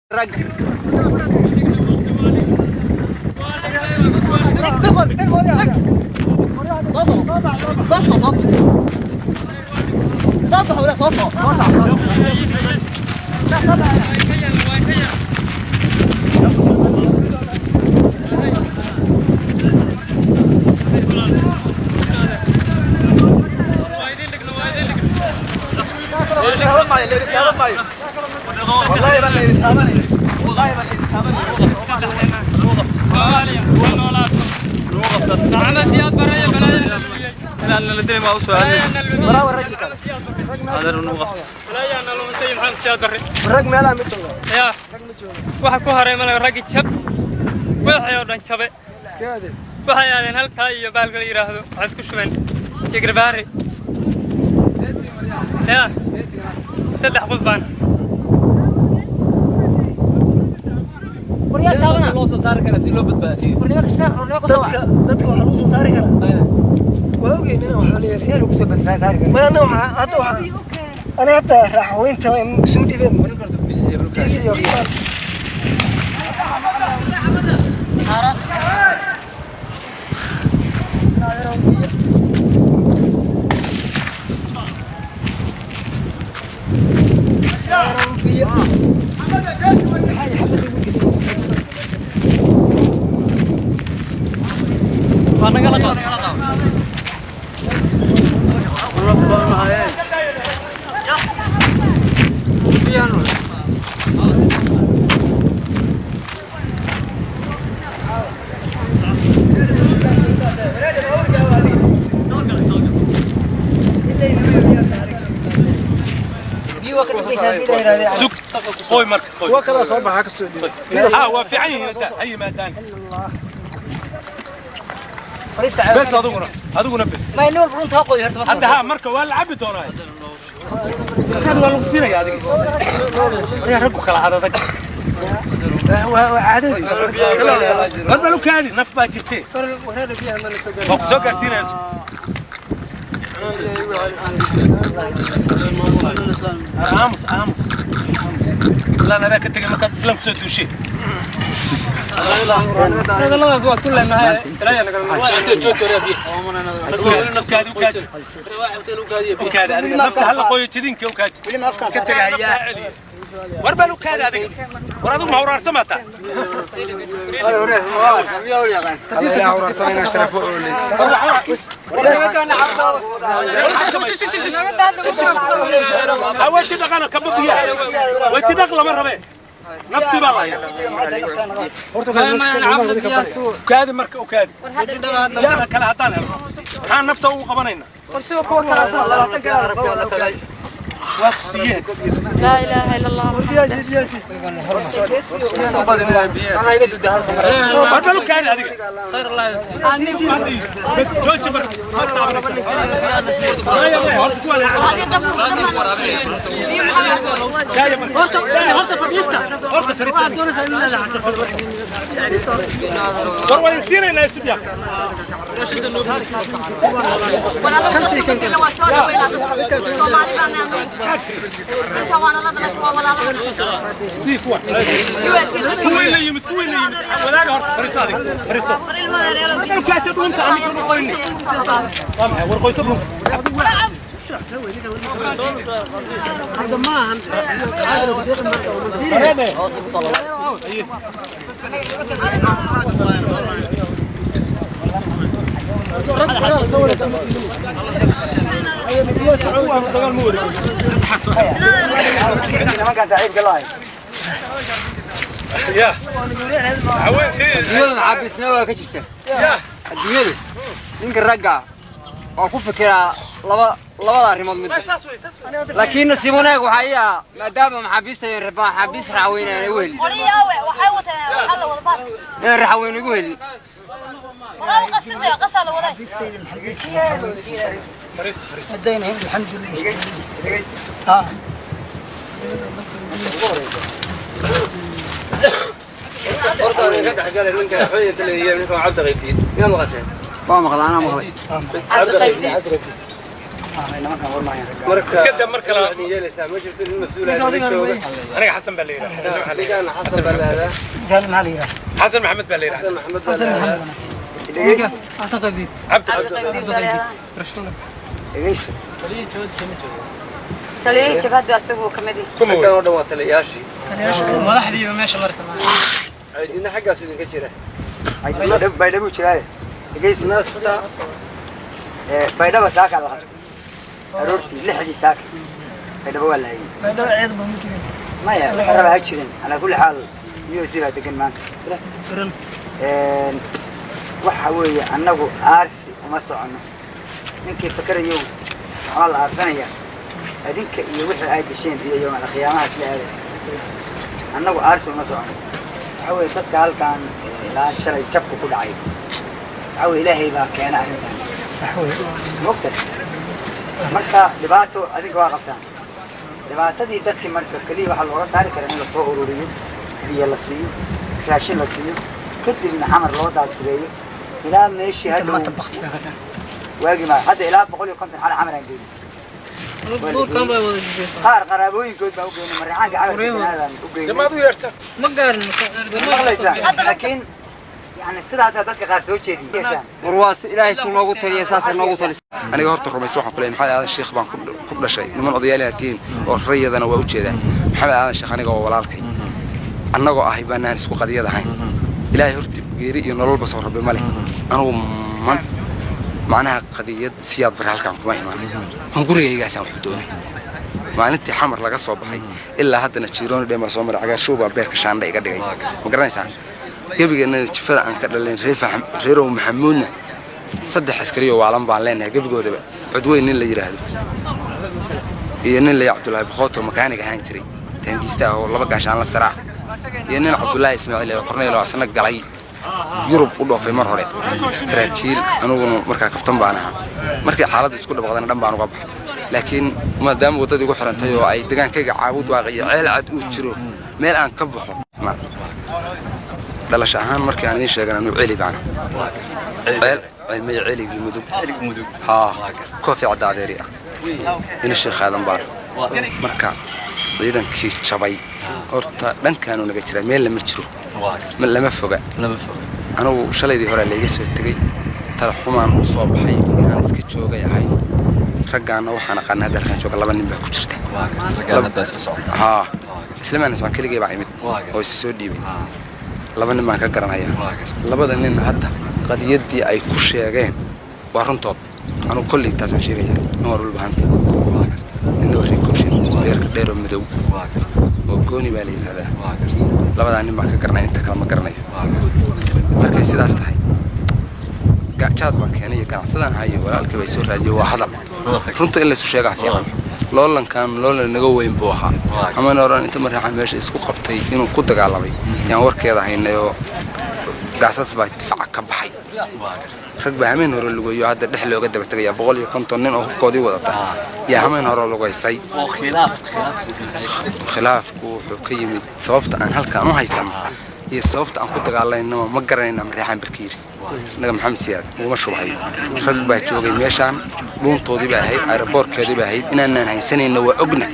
Rag. Waxa ku haray malaga raggi jab waxay oo dhan jabe, waxay aadeen halkaa iyo baalka la yidhaahdo, waxay isku shubeen iyo garbaari. Ya saddex qof baan Loo soo saari karaa si loo badbaadiyo Dadka waxaa lagu soo saari karaa, waa ogeyn inaan wax la yeelin. Ma ana waxaa hadda waxaa aniga hataa raaxweynta soo dhibeen DC iyo. Sug qoy marka qoy. Kuwa kalaa soo baxa, ka soo dhibay. Ha, waa fiican yihiin hadda ha yimaadaan. Bes adiguna bes hadda. Ha, marka waa la cabi doonaa, markaan waa lagu siinaya adiga. Waryaa, raggu kala adadag waa caadadii. War bal u kaadi, naf baa jirtee, waa ku soo gaarsiinaya. Aamus, aamus, aamus. Islaan adaa ka tegay markaad islaam kusoo duushee. Hadalladaas waa isku leenahay. Ukaadi, ukaadi, ukaadi. Adiga nafta hala qoyo, jidinka ukaadi Ka tagayaa. War bal ukaadi adiga. War adigu ma uraarsamaataa? Ha, weji dhaqana kaba biyaha, weji dhaq lama rabe, naftii baa lahaya. Ukaadi marka, ukaadi. Yaana kale haddaan helno, maxaan nafta ugu qabanaynaa? Waa ku siiyeen. لا إله إلا الله. War bal ukaadi adiga. Bas jooji marka. Maya, maya, horta kuwa la horta fadhiista, horta fadhiista. War waan siinaynaa isu diyaar. Sii kuwan, kuwii la yimid, kuwii la yimid wadaaga. Horta fadhiiso adiga, fadhiiso. Markaasi dhunta aniga qoyni. Waa maxay? War qoyso dhunta. Wareeme. Dagaal ma wareegin. Nimankaan saaxiibka lahay. Ya haweentii. Adduunyada maxaabiisnimo waa ka jirta. Ya. Adduunyadu ninka ragga oo ku fikiraa laba labada arrimood mid, laakiin nasiib wanaag waxaa ii ah maadaama maxaabiista ay rabaan maxaabiis raxweyne aan igu helin, inaan raxweyne igu helin. Fariista, fariista. Alxamdulilah. Ah. Horta ka dhexgalay ninka xooyinta leeyahay, ninka waa Cabdi Qaybdiid, miyaad maqasheen? Waa maqlay, anaa maqlay. Cabdi Qaybdiid. Marka Iska daa mar kale. waxaad yeelaysaa ma jirto nin mas-uul ah idin jooga. Aniga Xasan baa la yidhaha. Xasan waxaa la yidhaha. Ninkaan Xasan baa la yidhahdaa. Ninkaan maxaa la yidhaha? Xasan Maxamed baa la yidhaha. Xasan Maxamed baa la yidhahdaa. Xasan Qadiid. Cabdi. Taliyihii jabhaddu asagu ka mid yahay. Kuma Raggan oo dhan waa taliyayaashii. Madaxdiiba meesha marsa maaha. Idina xaggaas idinka jira. Baydhabo jiraaye. Nasta. Baydhaba saaka la qabtay aroortii 6dii saaka. Baydhabo waa la hayay. Baydhabo ciidan baa ma jirin. Maya, waxa raba ha jirin. Calaa kulli xaal USC baa degan maanta. Waxa weeye, annagu aarsi uma soconno. Ninkii fakerayow waxbaa la aarsanaya, adinka iyo wixii aad desheen iyo yowmal qiyaamaha isla aadaysa. Annagu aarsi uma soconno. Waxa weeye, dadka halkan ilaa shalay jabku ku dhacay, waxa weeye, Ilaahay baa keena arrintan. Sax wey. Mogta marka dhibaato adinka waa qabtaan. Dhibaatadii dadkii marka keliya waxaa looga saari karaa in lasoo ururiyo, biyo la siiyo, raashin la siiyo, kadibna Xamar loo daadgureeyo ilaa meeshii hadhow. Maanta baktiga ka Waagi ma hadda ilaa 150 xal Xamar aan geynin. Duurkan bay wada jijeen. Qaar qaraabooyinkood baan u geynay, Marixaanka Xamar degenaadaan u geynay. Damaad u yeerta. Ma gaarin. Maqlaysaa? Laakiin yani sidaasaa dadka qaar soo jeediyay. War waa si Ilaahay suu noogu taliya, saasaa noogu talisa. Aniga horta rumaysa waxaan ku leeyahay Maxamed Aadan Sheekh baan ku dhashay. Niman odayaal inaad tihiin oo rayadana waa u jeedaa. Maxamed Aadan Sheekh aniga waa walaalkay. Annagoo ahay baanaan isku qadiyad ahayn. Ilaahay horti geeri iyo nololba soo rabbi ma leh. Anugu man macnaha qadiyad Siyaad Bar halkaan kuma imaan. Waan gurigaygaasaan wax u doonay. Maalintii Xamar laga soo baxay ilaa haddana Jiirooni dheer baa soo maray. Cagaarshow baa beerka shaandha iga dhigay. Ma garanaysaa? Gebigeena jifada aan ka dhalayn reerow Maxamuudna saddex askari oo waalan baan leenahay gebigoodaba. Codweyn nin la yidhaahdo iyo nin la Cabdullaahi Boqooto, makaanig ahaan jiray, taangiista ah oo laba gaashaan la saraac, iyo nin Cabdullaahi Ismaaciil ee korneyl oo asna galay Yurub u dhoofay mar hore saraakiil. Aniguna markaa kabtan baan ahaa. Markii xaaladdu isku dhabaqdana dhan baan uga baxay, laakiin maadaama waddadii igu xirantay oo ay degaankayga Caabud Waaqi iyo Ceel Cad uu jiro meel aan ka baxo. Dhalasho ahaan markii aan idiin sheegan, anuu Celi baana ceel cilmiya Celigii Mudug. Mudug. Haa, koofi cadda adeeri ah ina Sheekh Aadan baana. Marka ciidankii jabay horta dhankaanu naga jiraa, meel lama jiro, lama foga. Lama foga. Anugu shalaydii hore layga soo tegey, tala xumaan u soo baxay inaan iska joogay ahay. Raggaana waxaan aqaana hadda halkaan jooga laba nin baa ku jirta. Waa garta, raggaan hadda isla socota. Haa, islamaan socon, keligay baa imid oo isa soo dhiibay. Laba nin baan ka garanayaa. Labada nin hadda qadiyaddii ay ku sheegeen waa runtood. Anugu kolley taasaan sheegaya nin waa Dhulbahanta, ninna waa reer Kooshin, deerka dheer oo madow oo Gooni baa la yidhahdaa. Labadaa nin baan ka garanaya, inta kale ma garanayo. Markay sidaas tahay, jaad baan keenay iyo ganacsadaan hayo, walaalkii bay soo raadiyey. Waa hadal runta in laysu sheegaa fiican. Loolankan loolan naga weyn buu ahaa. Amana oran inta Marixaan meesha isku qabtay inuu ku dagaalamay yaan warkeeda haynay oo gaasas baa difaaca ka baxay. Rag baa hameen hore lugeeyo, hadda dhex looga daba tegaya. 150 nin oo hubkoodii wadata yaa hameen hore lugaysay. Oo khilaaf Khilaafku wuxuu ka yimid sababta aan halkaan u haysano iyo sababta aan ku dagaalaynaba ma garanayna. Marixaan barkiiri naga Maxamed Siyaad uguma shubhayo. Rag baa joogay meeshaan, dhuuntoodii baa ahayd, aeroboorkeedii baa ahayd. Inaanaan haysanayna waa ogna,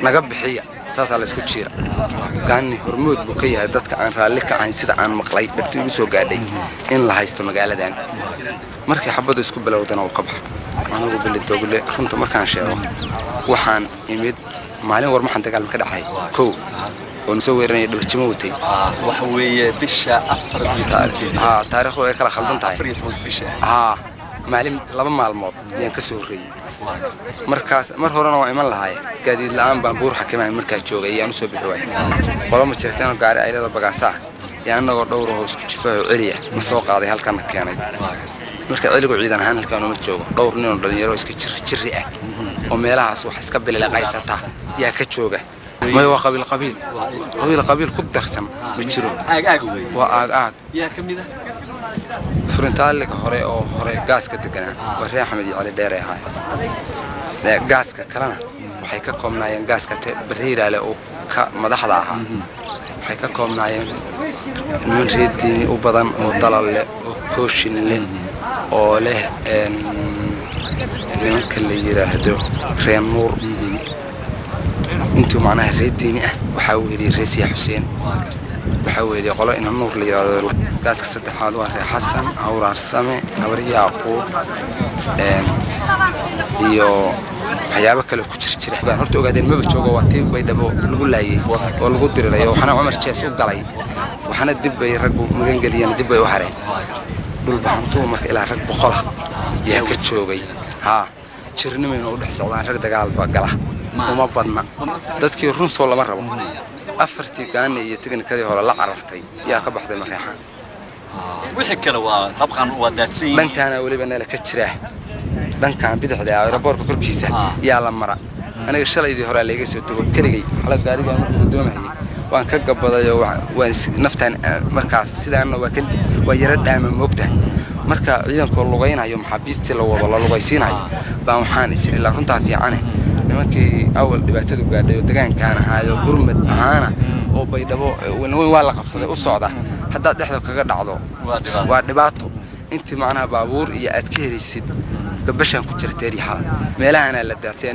naga bixiya, saasaa laysku jiira. Gaani hormood buu ka yahay dadka aan raalli ka ahayn. Sida aan maqlay, dhegta igu soo gaadhay in la haysto magaaladan. Markii xabaddu isku bilowdana uu ka baxo. Anigu Bilidoogle runta markaan sheego, waxaan imid maalin war maxaan dagaalma ka dhacay kow oo nasoo weeranaya dhabarjimo watay. Waxa weeye bisha 14-keedii. Haa, taariikhdu ay kala khaldan tahay. 14 bisha. Haa, maalin laba maalmood ayaan ka soo horreeyey. Markaas mar horena waa iman lahaay, gaadiid la'aan baan buur xakimahay markaa joogay ayaan usoo bixi waayay. Qolo ma jirteenoo gaari aylada bagaasa ah yaa annagoo dhowr ahoo isku jifaahoo celiya ma soo qaaday, halkana keenay. Marka celigu ciidan ahaan halkaan uma joogo. Dhowr nin oo dhalinyaro iska jiri jiri ah oo meelahaas wax iska bililiqaysata yaa ka jooga. Maya, waa qabiil qabiil, qabiil qabiil ku darsan ma jiro. Aag aag weeye. Waa aag aag. Yaa ka mid ah? Furintaaliga hore oo hore gaaska deganaa waa reer Axmed iyo Cali Dheer ay ahaayeen. Gaaska kalena waxay ka koobnaayeen gaaska Bariiraale oo ka madaxda ahaa, waxay ka koobnaayeen niman reer diini u badan oo dalal leh oo kooshin leh oo leh. Nimanka la yidhaahdo reer Nuur, intuu macnaha reer Diini ah, waxaa weheliyey reer Siya Xuseen, waxaa weheliyey qolo ina Nuur la yidhaahdo. Gaaska saddexaad waa reer Xasan Awraarsame, Habar Yaaquub iyo waxyaabo kale ku jir jira. Horta Ogaadeen maba joogo, waa tii Baydhabo lagu laayey oo lagu diriray, oo waxna Cumar Jees u galay, waxna dib bay raggu magangeliyeen, dib bay u hareen. Dhulbahantuu marka ilaa rag 100 yaa ka joogay. Haa, jirnimayna u dhex socdaan, rag dagaalba gala uma badna. Dadkii run soo lama rabo, afartii gaani iyo tiknikadii hore la carartay yaa ka baxday Mareexaan. Wixii kale waa habqan, waa daadsan yihiin. Dhankaana weliba nala ka jiraa, dhankan bidixda ah aeroboorka korkiisa yaa la mara. Aniga shalaydii horaa layga soo tago keligay, xala gaarigaa markuu guddoomahayay waan ka gabadayoo waan naftaan markaas sidaana waa ka waa yara dhaama moogtahay. Marka ciidankoo lugaynayo, maxaabiistii la wado la lugaysiinayo, baan waxaan isiri ilaa runtaa fiicane, nimankii awal dhibaatadu gaadhay oo degaankaan ahaayo gurmad ahaana oo Baydhabo weyn waa la qabsaday u socda, haddaad dhexda kaga dhacdo waa dhibaato. Intii macnaha baabuur iyo aad ka helaysid gabashaan ku jira teeryaxada meelahaana la daadsay.